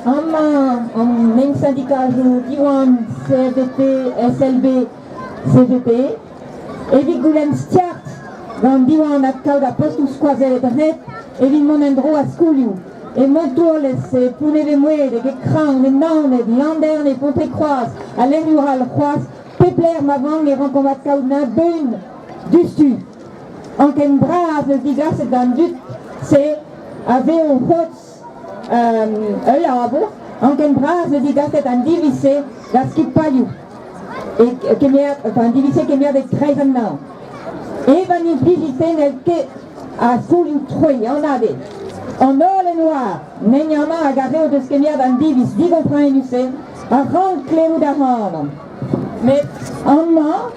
Amañ an ensindikajoù Diwan, CFDT, SLB, CGT evit goulenn start gant Diwan adkaout ar postoù skoazellet ret evit mont en-dro ar skolioù. E Montourlez, e Plounevez-Moedeg, e Kraon, e Naoned, Landerne, Pontekroaz ha lec'hioù all c'hoazh, pep lec'h ma vank e rankomp adkaout nebeud diouzhtu. Anken bras eus digaset d'an dud-se a vev c'hoazh ul labour, anken bras eus digaset an diviz-se d'ar skipailhoù e kemer, enfin, an diviz-se kemeret e-kreiz an hañv. Ev an implijit-se n'hell ket a skolioù troiñ, anat eo. An holl en oar, n'en amañ hag ar re o deus kemeret an diviz digomprenus-se a rank klevout ac'hanomp. Met amañ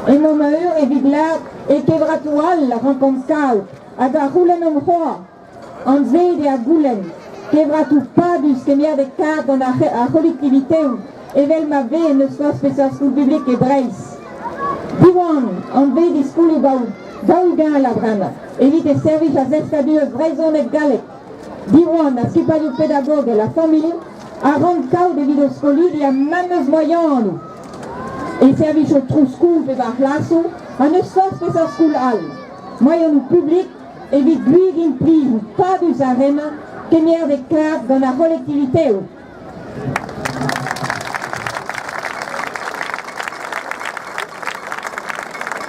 emaomp eur evit lâret e kevratoù all a rankomp kaout hag a c'houlennomp c'hoazh. Anvet eo ar goulenn kevratoù padus kemeret e karg gant ar c'holektiviteoù evel ma vez n'eus forzh peseurt skol publik e Breizh. Diwan, anvet e skolioù daou-ugent a bremañ evit e servij a zeskadurezh brezhoneg-galleg. Diwan, ar skipailhoù pedagogel ha familhoù a rank kaout evit o skolidi ar memes moaianoù e servijo trouz-skoul pe war c'hlasoù ha n'eus forzh peseurt skol all. Moaianoù publik evit gwir implijoù padus ar re-mañ kemeret e karg gant ar c'holektiviteoù.